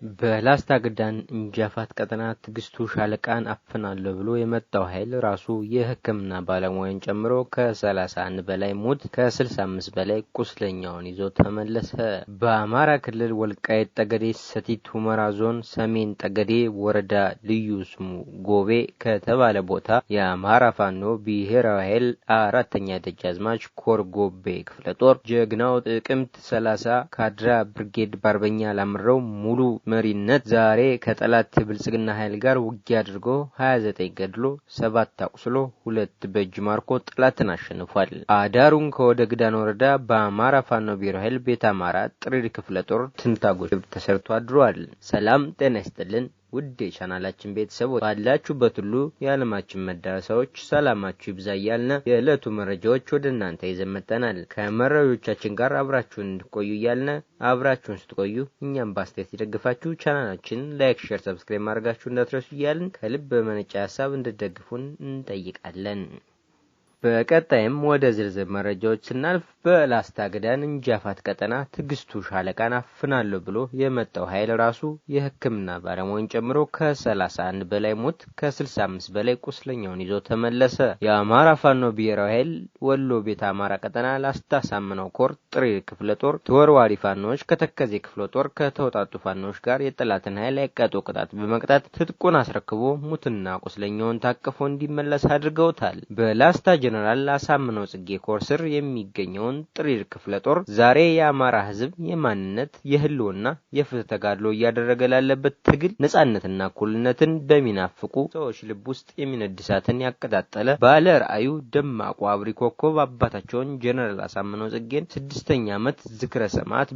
በላስታ ግዳን እንጃፋት ቀጠና ትግስቱ ሻለቃን አፍናለሁ ብሎ የመጣው ኃይል ራሱ የሕክምና ባለሙያን ጨምሮ ከ31 በላይ ሙት ከ65 በላይ ቁስለኛውን ይዞ ተመለሰ። በአማራ ክልል ወልቃይት ጠገዴ ሰቲት ሁመራ ዞን ሰሜን ጠገዴ ወረዳ ልዩ ስሙ ጎቤ ከተባለ ቦታ የአማራ ፋኖ ብሔራዊ ኃይል አራተኛ ደጃዝማች ኮር ጎቤ ክፍለ ጦር ጀግናው ጥቅምት 30 ካድራ ብርጌድ ባርበኛ ላምረው ሙሉ መሪነት ዛሬ ከጠላት ብልጽግና ኃይል ጋር ውጊያ አድርጎ 29 ገድሎ 7 አቁስሎ 2 በእጅ ማርኮ ጠላትን አሸንፏል። አዳሩን ከወደ ግዳን ወረዳ በአማራ ፋኖ ብሔራዊ ኃይል ቤተ አማራ ጥሪር ክፍለ ጦር ትንታጎች ተሰርቶ አድሯል። ሰላም ጤና ይስጥልን ውድ የቻናላችን ቤተሰቦች፣ ባላችሁበት ሁሉ የዓለማችን መዳረሻዎች ሰላማችሁ ይብዛ እያልን የዕለቱ መረጃዎች ወደ እናንተ ይዘን መጥተናል። ከመረጃዎቻችን ጋር አብራችሁን እንድትቆዩ እያልን፣ አብራችሁን ስትቆዩ እኛም በአስተያየት ሲደግፋችሁ ቻናላችንን like፣ share፣ subscribe ማድረጋችሁ እንዳትረሱ እያልን ከልብ በመነጨ ሀሳብ እንድትደግፉን እንጠይቃለን። በቀጣይም ወደ ዝርዝር መረጃዎች ስናልፍ፣ በላስታ ግዳን እንጃፋት ቀጠና ትግስቱ ሻለቃን አፍናለሁ ብሎ የመጣው ኃይል ራሱ የሕክምና ባለሙያን ጨምሮ ከ31 በላይ ሙት ከ65 በላይ ቁስለኛውን ይዞ ተመለሰ። የአማራ ፋኖ ብሔራዊ ኃይል ወሎ ቤተ አማራ ቀጠና ላስታ ሳምነው ኮር ጥሪ ክፍለ ጦር ተወርዋሪ ፋኖዎች ከተከዜ ክፍለ ጦር ከተውጣጡ ፋኖዎች ጋር የጠላትን ኃይል አይቀጡ ቅጣት በመቅጣት ትጥቁን አስረክቦ ሙትና ቁስለኛውን ታቅፎ እንዲመለስ አድርገውታል። በላስታ ጀነራል አሳምነው ጽጌ ኮር ስር የሚገኘውን ጥሪር ክፍለ ጦር ዛሬ የአማራ ሕዝብ የማንነት፣ የህልውና፣ የፍትህ ተጋድሎ እያደረገ ላለበት ትግል ነጻነትና እኩልነትን በሚናፍቁ ሰዎች ልብ ውስጥ የሚነድ እሳትን ያቀጣጠለ ባለ ራዕዩ ደማቁ አብሪ ኮከብ አባታቸውን ጀነራል አሳምነው ጽጌን 6ኛ ዓመት ዝክረ ሰማዕት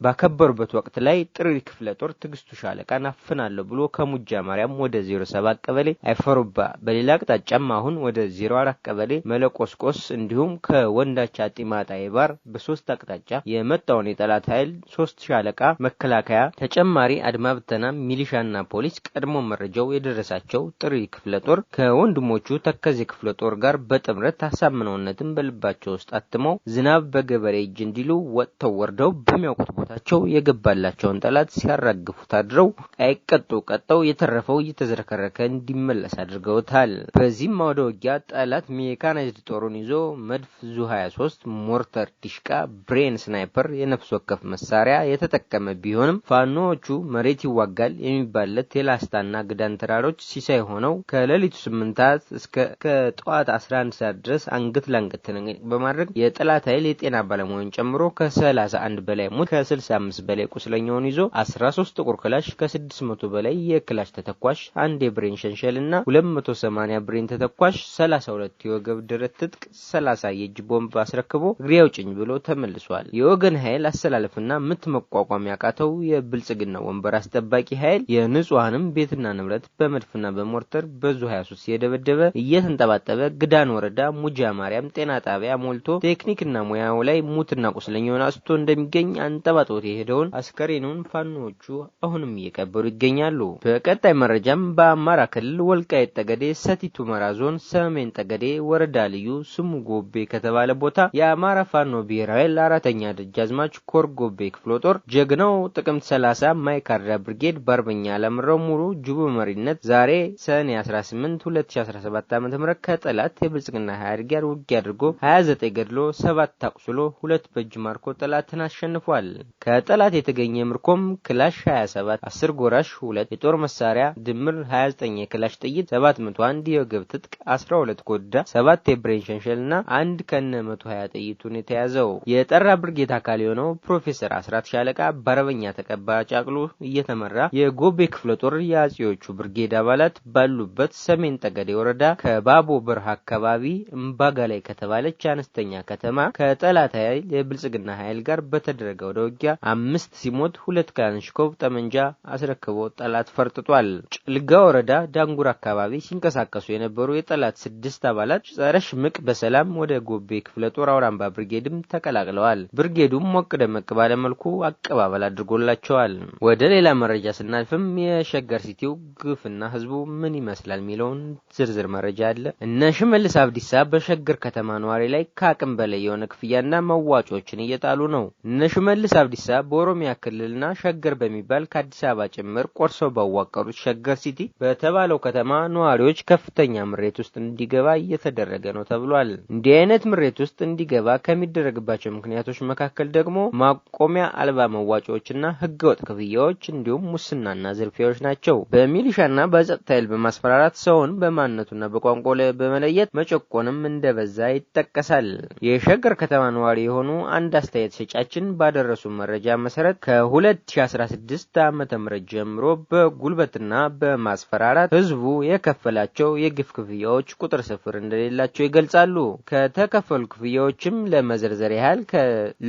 ባከበሩበት ወቅት ላይ ጥሪር ክፍለ ጦር ትግስቱ ሻለቃን አፍናለሁ ብሎ ከሙጃ ማርያም ወደ 07 ቀበሌ አይፈሩባ፣ በሌላ አቅጣጫም አሁን ወደ 04 ቀበሌ መለቆስቆስ እንዲሁም ከወንዳቻ ጢማጣ ባር በሶስት አቅጣጫ የመጣውን የጠላት ኃይል 3 ሻለቃ መከላከያ፣ ተጨማሪ አድማ ብተና፣ ሚሊሻና ፖሊስ ቀድሞ መረጃው የደረሳቸው ጥሪ ክፍለ ጦር ከወንድሞቹ ተከዜ ክፍለ ጦር ጋር በጥምረት አሳምነውነትን በልባቸው ውስጥ አትመው ዝናብ በገበሬ እጅ እንዲሉ ወጥተው ወርደው በሚያውቁት ቦታቸው የገባላቸውን ጠላት ሲያራግፉት አድረው አይቀጡ ቀጠው የተረፈው እየተዝረከረከ እንዲመለስ አድርገውታል። በዚህም አውደ ውጊያ ጠላት ሜካናይዝድ ጦሩን ይዞ መድፍ፣ ዙ 23፣ ሞርተር፣ ዲሽቃ፣ ብሬን፣ ስናይፐር፣ የነፍስ ወከፍ መሳሪያ የተጠቀመ ቢሆንም ፋኖዎቹ መሬት ይዋጋል የሚባልለት የላስታና ግዳን ተራሮች ሲሳይ ሆነው ከሌሊቱ 8 ሰዓት እስከ ከጠዋት 11 ሰዓት ድረስ አንገት ለአንገት ትንቅንቅ በማድረግ የጠላት ኃይል የጤና ባለሙያን ጨምሮ ከ31 በላይ ሙት ከ65 በላይ ቁስለኛውን ይዞ 13 ጥቁር ክላሽ፣ ከ600 በላይ የክላሽ ተተኳሽ፣ አንድ የብሬን ሸንሸል እና 280 ብሬን ተተኳሽ፣ 32 የወገብ ደረት ትጥቅ፣ 30 የእጅ ቦምብ አስረክቦ እግሬ አውጭኝ ብሎ ተመልሷል። የወገን ኃይል አሰላለፍና ምት መቋቋም ያቃተው የብልጽግና ወንበር አስጠባቂ ኃይል የንጹሐንም ቤትና ንብረት በመድፍና በሞርተር በዙ 23 የደበደበ እየተንጠባጠበ ግዳን ወረዳ ሙጃ ማርያም ጤና ጣቢያ ሞልቶ ቴክኒክና ሙያው ላይ ሙትና ቁስለኛውን አስቶ እንደሚገኝ አንጠባጥቦት የሄደውን አስከሬኑን ፋኖዎቹ አሁንም እየቀበሩ ይገኛሉ። በቀጣይ መረጃም በአማራ ክልል ወልቃይት ጠገዴ ሰቲት ሁመራ ዞን ሰሜን ጠገዴ ወረዳ ልዩ ስሙ ጎቤ ከተባለ ቦታ የአማራ ፋኖ ብሔራዊ ኃይል አራተኛ ደጃዝማች ኮር ጎቤ ክፍለ ጦር ጀግናው ጥቅምት 30 ማይካድራ ብርጌድ በአርበኛ አላምረው ሙሉ ጅቡ መሪነት ዛሬ ሰኔ 18 2017 ዓ.ም ከጠላት የብልጽግና ኃይል ጋር ውጊያ አድርጎ 29 ገድሎ 7 አቁስሎ 2 በእጅ ማርኮ ጠላትን አሸንፏል። ከጠላት የተገኘ ምርኮም ክላሽ 27፣ 10 ጎራሽ 2 የጦር መሳሪያ ድምር 29 የክላሽ ጥይት፣ 701 የወገብ ትጥቅ፣ 12 ኮዳ፣ 7 የብሬን ሸንሸል እና አንድ ከነ 120 ጥይቱን የተያዘው። የጠራ ብርጌድ አካል የሆነው ፕሮፌሰር አስራት ሻለቃ በአርበኛ ተቀባ ጫቅሎ እየተመራ የጎቤ ክፍለ ጦር የአጼዎቹ ብርጌድ አባላት ባሉበት ሰሜን ጠገዴ ወረዳ ከባቦ በረሃ አካባቢ እምባጋ ላይ ከተባለች አነስተኛ ከተማ ከጠላት ኃይል የብልጽግና ኃይል ጋር በተደረገ ወደ ውጊያ 5 ሲሞት 2 ክላሽንኮቭ ጠመንጃ አስረክቦ ጠላት ፈርጥጧል። ጭልጋ ወረዳ ዳንጉር አካባቢ ሲንቀሳቀሱ የነበሩ የጠላት 6 አባላት አባላት ጸረ ሽምቅ በሰላም ወደ ጎቤ ክፍለ ጦር አውራምባ ብርጌድም ተቀላቅለዋል። ብርጌዱም ሞቅ ደመቅ ባለ መልኩ አቀባበል አድርጎላቸዋል። ወደ ሌላ መረጃ ስናልፍም የሸገር ሲቲው ግፍና ህዝቡ ምን ይመስላል የሚለውን ዝርዝር መረጃ አለ። እነ ሽመልስ አብዲሳ በሸገር ከተማ ነዋሪ ላይ ከአቅም በላይ የሆነ ክፍያና መዋጮችን እየጣሉ ነው። እነ ሽመልስ አብዲሳ በኦሮሚያ ክልልና ሸገር በሚባል ከአዲስ አበባ ጭምር ቆርሰው ባዋቀሩት ሸገር ሲቲ በተባለው ከተማ ነዋሪዎች ከፍተኛ ምሬት ውስጥ እንዲገባ እየተደረገ ነው ተብሏል። እንዲህ አይነት ምሬት ውስጥ እንዲገባ ከሚደረግባቸው ምክንያቶች መካከል ደግሞ ማቆሚያ አልባ መዋጮዎችና ህገወጥ ክፍያዎች እንዲሁም ሙስናና ዝርፊያዎች ናቸው። በሚሊሻና በጸጥታ ኃይል በማስፈራራት ሰውን በማንነቱና በቋንቋው ላይ በመለየት መጨቆንም እንደበዛ ይጠቀሳል። የሸገር ከተማ ነዋሪ የሆኑ አንድ አስተያየት ሰጫችን ባደረሱ መረጃ መሰረት ከ2016 ዓመተ ምህረት ጀምሮ በጉልበትና በማስፈራራት ህዝቡ የከፈላቸው የግፍ ክፍያዎች ቁጥር ስፍር እንደሌላቸው ይገልጻሉ። ከተከፈሉ ክፍያዎችም ለመዘርዘር ያህል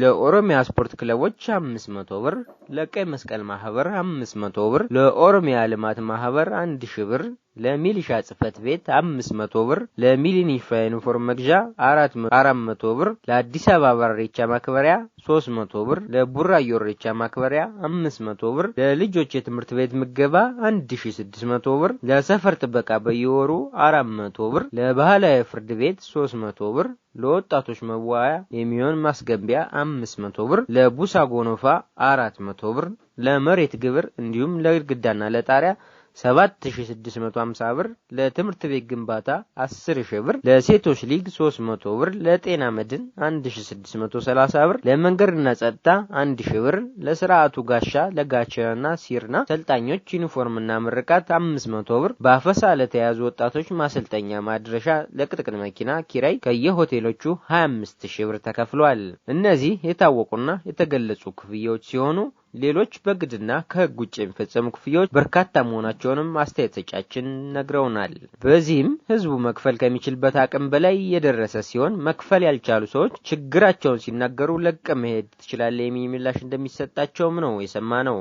ለኦሮሚያ ስፖርት ክለቦች 500 ብር፣ ለቀይ መስቀል ማህበር 500 ብር፣ ለኦሮሚያ ልማት ማህበር 1000 ብር፣ ለሚሊሻ ጽሕፈት ቤት 500 ብር፣ ለሚሊኒሻ ዩኒፎርም መግዣ 400 ብር፣ ለአዲስ አበባ ኢሬቻ ማክበሪያ 300 ብር፣ ለቡራዮ ኢሬቻ ማክበሪያ 500 ብር፣ ለልጆች የትምህርት ቤት ምገባ 1600 ብር፣ ለሰፈር ጥበቃ በየወሩ 400 ብር፣ ለባህላዊ ፍርድ ቤት 300 ብር፣ ለወጣቶች መዋያ የሚሆን ማስገቢያ 500 ብር፣ ለቡሳ ጎኖፋ 400 ብር፣ ለመሬት ግብር እንዲሁም ለግድግዳና ለጣሪያ 7650 ብር፣ ለትምህርት ቤት ግንባታ 10000 ብር፣ ለሴቶች ሊግ 300 ብር፣ ለጤና መድን 1630 ብር፣ ለመንገድና ጸጥታ 1000 ብር፣ ለስርዓቱ ጋሻ ለጋቸና ሲርና ሰልጣኞች ዩኒፎርምና ምርቃት 500 ብር፣ በአፈሳ ለተያዙ ወጣቶች ማሰልጠኛ ማድረሻ ለቅጥቅጥ መኪና ኪራይ ከየሆቴሎቹ 25000 ብር ተከፍሏል። እነዚህ የታወቁና የተገለጹ ክፍያዎች ሲሆኑ ሌሎች በግድና ከህግ ውጭ የሚፈጸሙ ክፍያዎች በርካታ መሆናቸውንም አስተያየት ሰጫችን ነግረውናል። በዚህም ህዝቡ መክፈል ከሚችልበት አቅም በላይ የደረሰ ሲሆን መክፈል ያልቻሉ ሰዎች ችግራቸውን ሲናገሩ ለቀህ መሄድ ትችላለህ የሚል ምላሽ እንደሚሰጣቸውም ነው የሰማነው።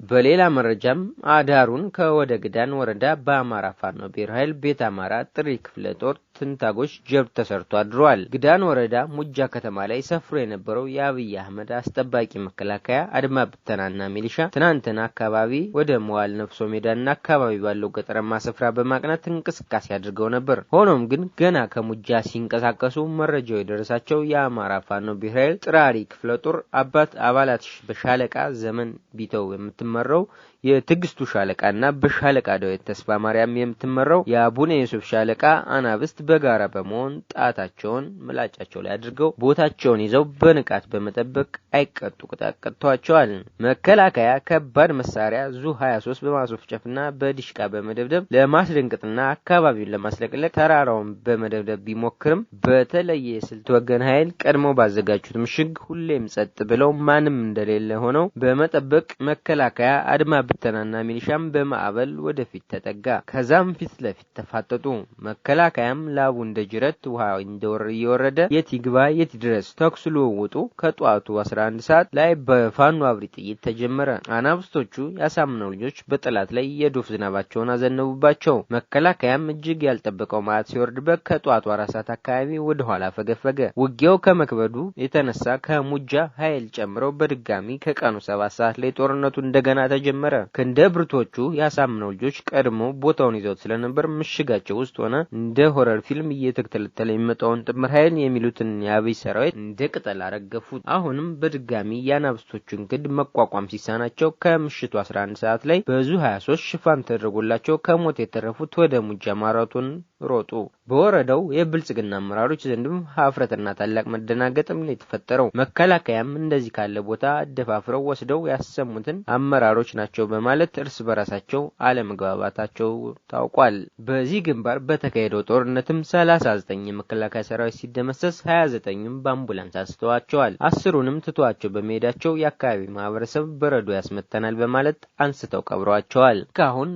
በሌላ መረጃም አዳሩን ከወደ ግዳን ወረዳ በአማራ ፋኖ ብሔራዊ ኃይል ቤት አማራ ጥሪ ክፍለ ጦር ትንታጎች ጀብድ ተሰርቶ አድሯል። ግዳን ወረዳ ሙጃ ከተማ ላይ ሰፍሮ የነበረው የአብይ አህመድ አስጠባቂ መከላከያ አድማ ብተናና ሚሊሻ ትናንትና አካባቢ ወደ መዋል ነፍሶ ሜዳና አካባቢ ባለው ገጠራማ ስፍራ በማቅናት እንቅስቃሴ አድርገው ነበር። ሆኖም ግን ገና ከሙጃ ሲንቀሳቀሱ መረጃው የደረሳቸው የአማራ ፋኖ ብሔራዊ ኃይል ጥራሪ ክፍለ ጦር አባላት በሻለቃ ዘመን ቢተው የምትመራው የትግስቱ ሻለቃና በሻለቃ ዳዊት ተስፋ ማርያም የምትመራው የአቡነ ዮሴፍ ሻለቃ አናብስት በጋራ በመሆን ጣታቸውን ምላጫቸው ላይ አድርገው ቦታቸውን ይዘው በንቃት በመጠበቅ አይቀጡ ቅጣት ቀጥተዋቸዋል። መከላከያ ከባድ መሳሪያ ዙ 23 በማስወፍጨፍና በዲሽቃ በመደብደብ ለማስደንገጥና አካባቢውን ለማስለቅለቅ ተራራውን በመደብደብ ቢሞክርም በተለየ ስልት ወገን ኃይል ቀድሞ ባዘጋጁት ምሽግ ሁሌም ጸጥ ብለው ማንም እንደሌለ ሆነው በመጠበቅ መከላከያ አድማ ብተናና ሚሊሻም በማዕበል ወደፊት ተጠጋ። ከዛም ፊት ለፊት ተፋጠጡ። መከላከያም ላቡ እንደ ጅረት ውሃ እየወረደ የት ይግባ የት ይድረስ ተኩስ ልውውጡ ከጧቱ 11 ሰዓት ላይ በፋኖ አብሪ ጥይት ተጀመረ። አናብስቶቹ ያሳምነው ልጆች በጠላት ላይ የዶፍ ዝናባቸውን አዘነቡባቸው። መከላከያም እጅግ ያልጠበቀው መዓት ሲወርድበት ከጧቱ 4 ሰዓት አካባቢ ወደ ኋላ ፈገፈገ። ውጊያው ከመክበዱ የተነሳ ከሙጃ ኃይል ጨምረው በድጋሚ ከቀኑ 7 ሰዓት ላይ ጦርነቱ እንደገና ተጀመረ። ክንደ ብርቶቹ ያሳምነው ልጆች ቀድሞ ቦታውን ይዘውት ስለነበር ምሽጋቸው ውስጥ ሆነ እንደ ሆረር ፊልም እየተከተለ የሚመጣውን ጥምር ኃይል የሚሉትን የአብይ ሰራዊት እንደ ቅጠል አረገፉት። አሁንም በድጋሚ የአናብስቶቹን ክንድ መቋቋም ሲሳናቸው ከምሽቱ 11 ሰዓት ላይ በዙ 23 ሽፋን ተደርጎላቸው ከሞት የተረፉት ወደ ሙጃ ማራቶን ሮጡ። በወረዳው የብልጽግና አመራሮች ዘንድም ሀፍረትና ታላቅ መደናገጥም ነው የተፈጠረው። መከላከያም እንደዚህ ካለ ቦታ አደፋፍረው ወስደው ያሰሙትን አመራሮች ናቸው በማለት እርስ በራሳቸው አለመግባባታቸው ታውቋል። በዚህ ግንባር በተካሄደው ጦርነትም 39 የመከላከያ ሰራዊት ሲደመሰስ 29ኙም በአምቡላንስ አንስተዋቸዋል። 10ሩንም ትቷቸው በመሄዳቸው የአካባቢ ማህበረሰብ በረዶ ያስመተናል በማለት አንስተው ቀብረዋቸዋል። እስካሁን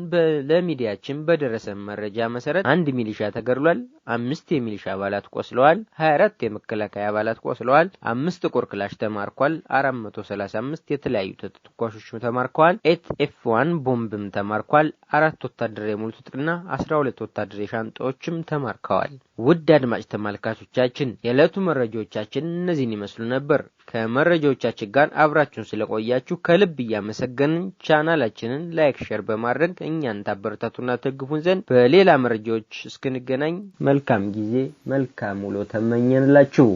ለሚዲያችን በደረሰ መረጃ መሰረት አንድ ሚሊሻ ተገድሏል። 5 የሚሊሻ አባላት ቆስለዋል። 24 የመከላከያ አባላት ቆስለዋል። 5 ጥቁር ክላሽ ተማርኳል። 435 የተለያዩ ተተኳሾች ተማርከዋል። 8 F1 ቦምብም ተማርኳል። 4 ወታደራዊ ሙሉ ትጥቅና 12 ወታደራዊ ሻንጣዎችም ተማርከዋል። ውድ አድማጭ ተመልካቾቻችን፣ የዕለቱ መረጃዎቻችን እነዚህን ይመስሉ ነበር። ከመረጃዎቻችን ጋር አብራችሁን ስለቆያችሁ ከልብ እያመሰገንን ቻናላችንን like፣ share በማድረግ እኛን ታበረታቱና ትደግፉን ዘንድ በሌላ መረጃዎች እስክንገናኝ መልካም ጊዜ መልካም ውሎ ተመኘንላችሁ።